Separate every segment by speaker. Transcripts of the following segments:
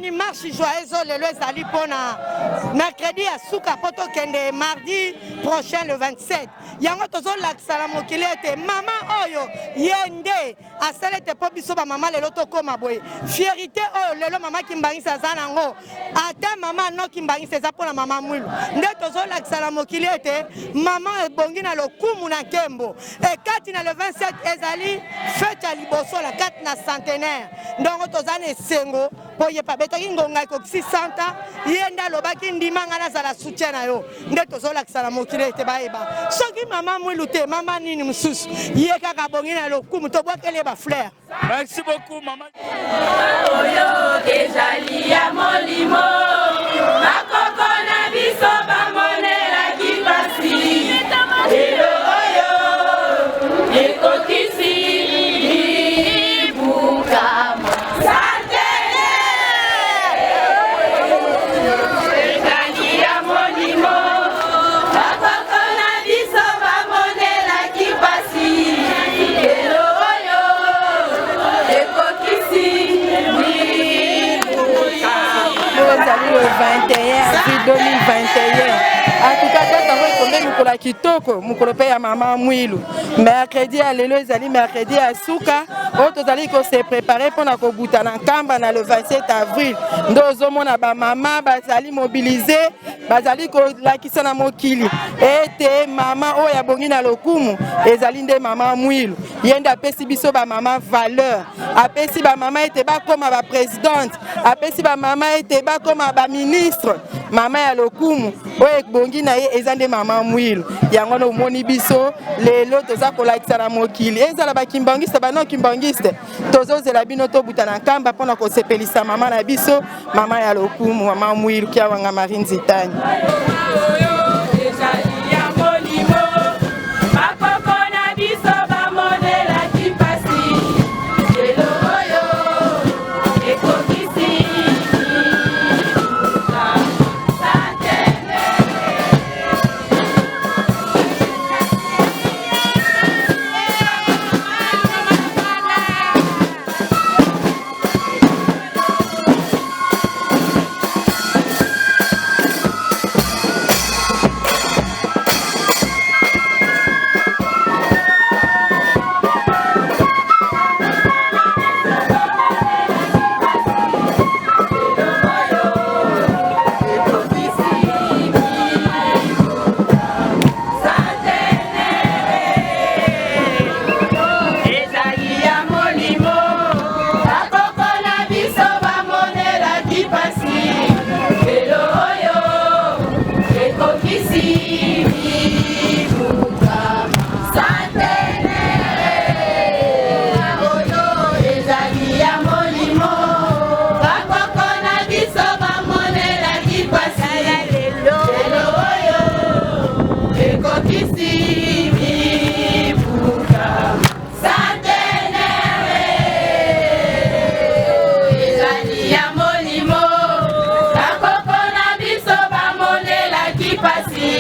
Speaker 1: Omoni marche joyeuse oyo lelo ezali mpona mercredi ya suka mpo tokende mardi prochain le 27. Yango tozolakisa na mokili ete mama oyo ye nde asala ete mpo biso bamama lelo tokóma boye. Fierité oyo lelo mama Kimbanguiste aza nango, ata mama no Kimbanguiste eza mpona mama Mwilu. Nde tozolakisa na mokili ete mama ebongi na lokumu na nkembo. E kati na le 27 ezali fete ya liboso na kati na centenaire. Ndongo toza na esengo mpo ye abetaki ngonga ekokisi santa, ye nde alobaki ndima ngai nazala soutien na yo. Nde tozolakisa na mokili ete bayeba soki mama Mwilu te, mama nini mosusu, ye kaka abongi na lokumu, tobwakeli ye ba fleur.
Speaker 2: Merci beaucoup mama.
Speaker 3: Oyo ezali ya molimo, bakoko na biso bamonelaki pasi, lelo oyo ekokisi libukama. Ezali ya molimo, bakoko na biso bamonelaki pasi, lelo oyo ekokisi
Speaker 4: Lelo ezali le 21 avril 2021. En tout cas, date yango ekombi mokolo ya kitoko, mokolo mpe ya mama Mwilu. Mercredi ya lelo ezali mercredi ya suka oyo tozali ko se préparer mpona kobuta na Nkamba na le 27 avril. Nde ozomona ba mama bazali mobiliser, bazali kolakisa na mokili ete mama oyo abongi na lokumu ezali nde mama Mwilu. Ye nde apesi biso ba mama valeur, apesi ba mama ete bakoma ba presidente, apesi ba mama ete bakoma ba ministre. Mama ya lokumu oyo ebongi na ye eza nde mama Mwilu. Yango wana omoni biso lelo toza kolakisa na mokili, ezala ba kimbanguiste ba non kimbanguiste, tozozela bino tobuta na Nkamba mpona kosepelisa mama na biso, mama ya lokumu, mama Mwilu Kiawanga Marie Nzitani.
Speaker 3: Ezali ya molimo, bakoko na biso bamonelaki pasi, lelo oyo ekokisi. Ezali ya molimo, bakoko na biso bamonelaki pasi, lelo oyo ekokisi mibukama. Centenaire, oyo ezali ya molimo, bakoko na biso bamonelaki pasi, lelo oyo ekokisi mibukama. Centenaire, ezali ya molimo, bakoko na biso bamonelaki pasi,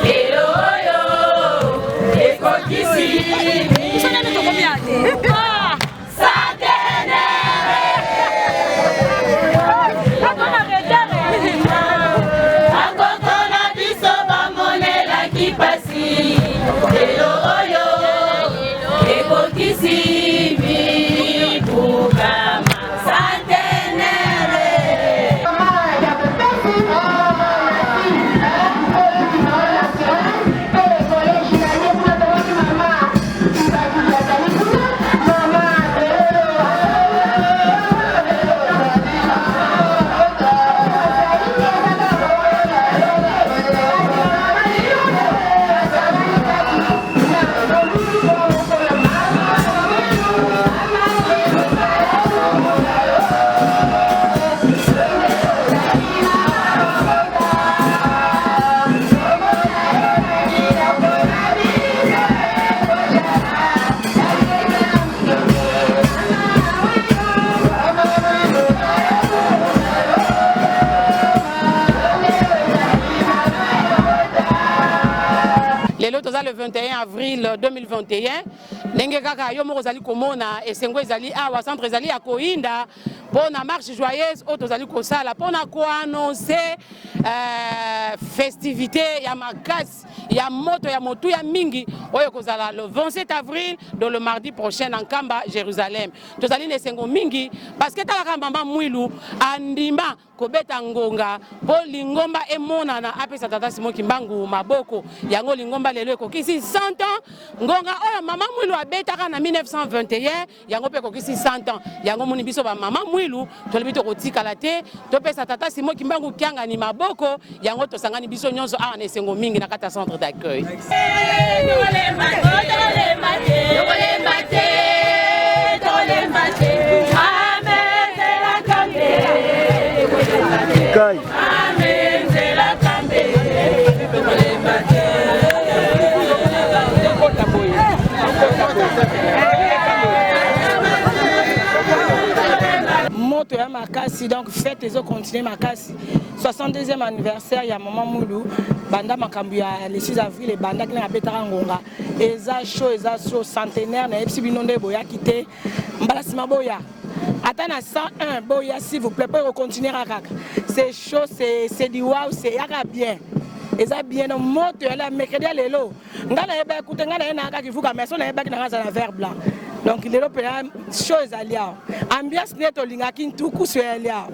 Speaker 3: lelo oyo ekokisi. Bakoko na biso bamonelaki pasi, lelo oyo ekokisi mibukama. Centenaire.
Speaker 5: Lelo toza le 21 avril 2021, ndenge kaka yo moko ozali komona esengo ezali awa, centre ezali ya koyinda. Mpo na marche joyeuse oyo tozali kosala mpo na koannonce euh, festivité ya makasi ya moto ya motuya mingi oyo ekozala le 27 avril dans le mardi prochain na Nkamba Jérusalem. Tozali na esengo mingi parce que talaka mama Mwilu andima kobeta ngonga mpo lingomba emonana apesa tata Simon Kimbangu maboko. Yango lingomba lelo ekokisi 100 ans. Ngonga oyo mama Mwilu abetaka na 1921 yango mpe ekokisi 100 ans. Yango moni biso ba mama Mwilu tolobi tokotikala te, topesa tata Simon Kimbangu Kiangani maboko. Yango tosangani biso nyonso awa na esengo mingi na kati ya centre d'accueil.
Speaker 2: Kai.
Speaker 4: Moto ya makasi, donc fête ezo continuer makasi. 62e anniversaire ya maman Mwilu, banda makambo ya le 6 avril ebandaki na abetaka ngonga, eza chaud, eza chaud centenaire. Nayebisi bino nde boyaki te, mbala nsima boya ata na 101 boya s'il vous plaît, mpo ekocontinuer kaka. C'est chaud, c'est du wow, c'est yaka bien, eza bien. No moto ya la mercredi ya lelo, ngai nayebaki kute, ngai naye nayaka kivuka, mais so nayebaki nanga aza na vert blanc. Donc lelo mpena show ezali awa, ambiance nde tolingaki, ntukusu eyali awa.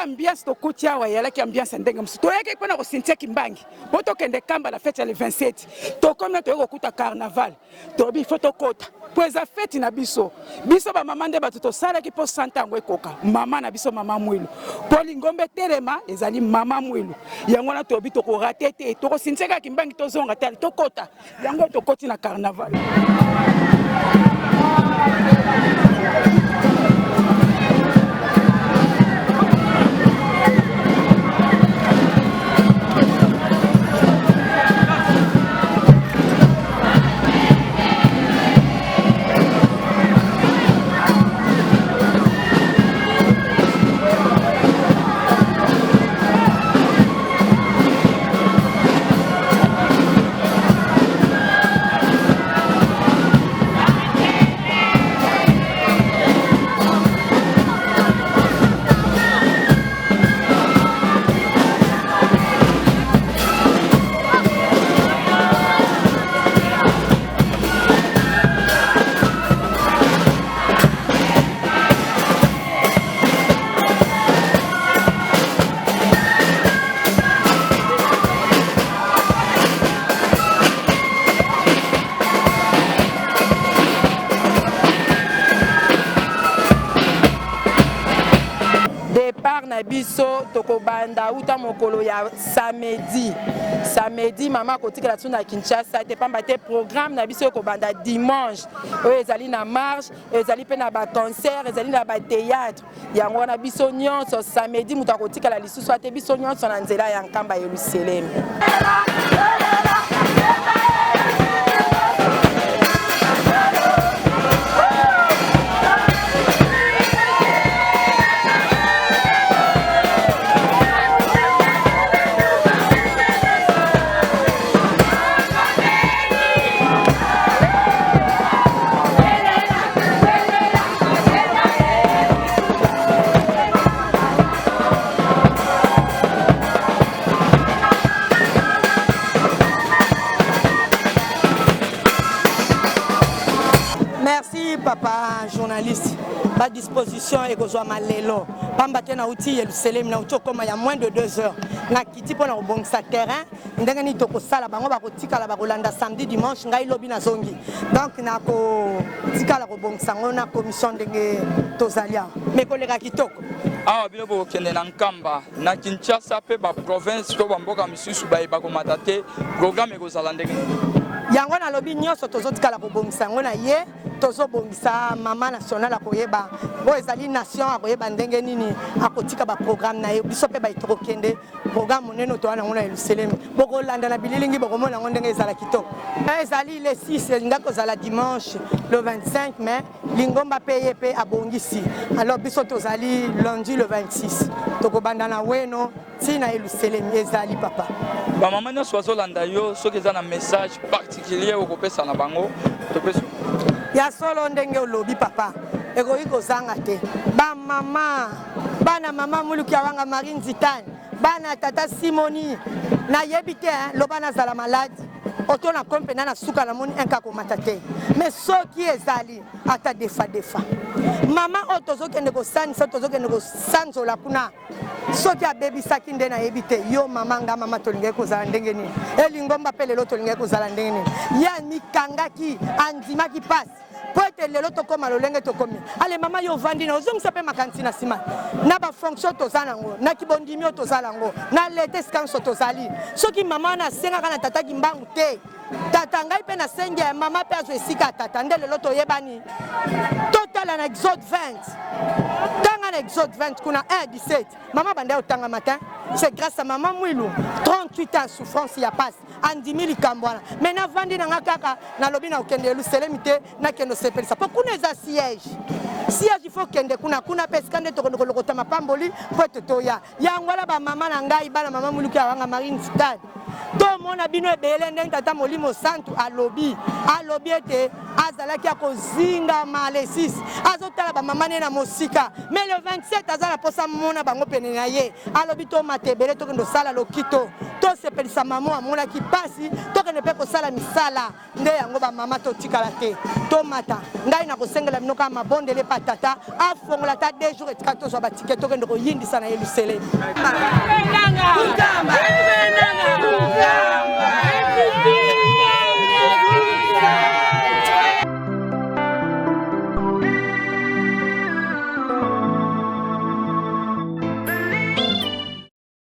Speaker 6: Ambiance tokoti awa eyalaki ambiance ya ndenge mosusu. Toyaki mpona kosintia Kimbangi mpo tokende Kamba na fete ya le 27. Tokomi na toyei kokuta carnaval, tolobi ifo tokota mpo eza feti na biso. Biso bamama nde bato tosalaki mpo santa yango ekoka mama na biso mama Mwilu, mpo lingombe etelema ezali mama Mwilu. Yango wana tolobi tokorate te, tokosintia kaka Kimbangi, tozonga te, tokota yango tokoti na carnaval.
Speaker 4: biso tokobanda uta mokolo ya samedi. Samedi mama akotikala biso na Kinshasa te, pamba te programme na biso ekobanda dimanche oyo ezali na marche, ezali mpe na ba concert, ezali na ba théâtre. Yango wana biso nyonso samedi moto akotikala lisusu ate, biso nyonso na nzela ya Nkamba Yelusalemi.
Speaker 1: Merci papa journaliste. Ba disposition ekozwama lelo pamba te nauti Yerusalem, nauti okoma ya moins de 2 heures nakiti mpo na kobongisa terrain ndenge nini tokosala. Bango bakotikala bakolanda samedi dimanche, ngai lobi nazongi, donc nakotikala kobongisa yango na commission ndenge tozali awa, mais koleka kitoko.
Speaker 2: Awa bino bokokende na Nkamba, na Kinshasa mpe baprovince to bamboka misusu baye bakomata te, programme ekozala ndenge nini?
Speaker 1: Yango nalobi nyonso tozotikala kobongisa yango na ye, tozobongisa mama national akoyeba oyo ezali nation, akoyeba ndenge nini akotika baprogramme na ye. Biso mpe baye tokokende programme monene toa nango na Yelusalemi, bokolanda na bililingi, bokomona yango ndenge ezala kitoko. Ezali le 6, elingaki kozala dimanche le 25, mais lingomba mpe ye mpe abongisi. Alors biso tozali lundi le 26, tokobanda na Weno ntina Yelusalemi. Ezali papa.
Speaker 2: Bamama nyonso bazolanda yo, soki eza na message particulier okopesa na bango, topesi.
Speaker 1: Ya solo ndenge olobi papa, ekoki kozanga te. Bamama, bana mama Muluki Awanga Marie Nzitane, bana tata Simoni, nayebi te loba nazala malade oto na komi mpena na suka, namoni inka komata te, mais soki ezali ata defa defa mama oyo tozokende kosanisa, tozokende kosanzola kuna, soki abebisaki nde nayebi te. Yo mama, nga mama, tolingaki kozala ndenge nini? Elingomba mpe lelo tolingaki kozala ndenge nini? Ye amikangaki, andimaki mpasi mpo ete lelo tokóma lolenge tokomi. Ale mama, yo ovandi na ozongisa mpe makanisi na nsima na bafonction toza nango, na kibondimi oyo toza nango, na lete esika nyonso tozali. Soki mama wana asengaka na tata Kimbangu te, tata ngai mpe nasengi ya mama mpe azwa esika ya tata, nde lelo toyebani. Totala na Exode 20, tanga na Exode 20 kuna 1 17, mama banda otanga matin. C'est grâce à mama Mwilu, 38 ans souffrance ya pasi, andimi likambo wana. Mais navandi na nga kaka, nalobi na okende Yelusalemi te, nakende osepelisa mpo kuna eza siège. Siège, il faut kende kuna, kuna mpe esika nde tokende kolokota mapamboli mpo ete toya. Yango wana bamama na ngai, bana mama Muluki Awanga Marie Nzitane, tomona bino ebele ndenge tata Molimo Santu alobi, alobi ete azalaki akozingama le 6, azotala bamama ne na mosika, mais le 27 aza na mposa mona bango pene na ye. Alobi tomata ebele, tokende kosala lokito, tosepelisa mama amonaki mpasi, tokende mpe kosala misala nde yango. Bamama, totikala te, tomata. Ngai nakosengela bino kaka mabondele pa tata afongola ata 2 jours etikali, tozwa batike, tokende koyindisa na Yelusalemi.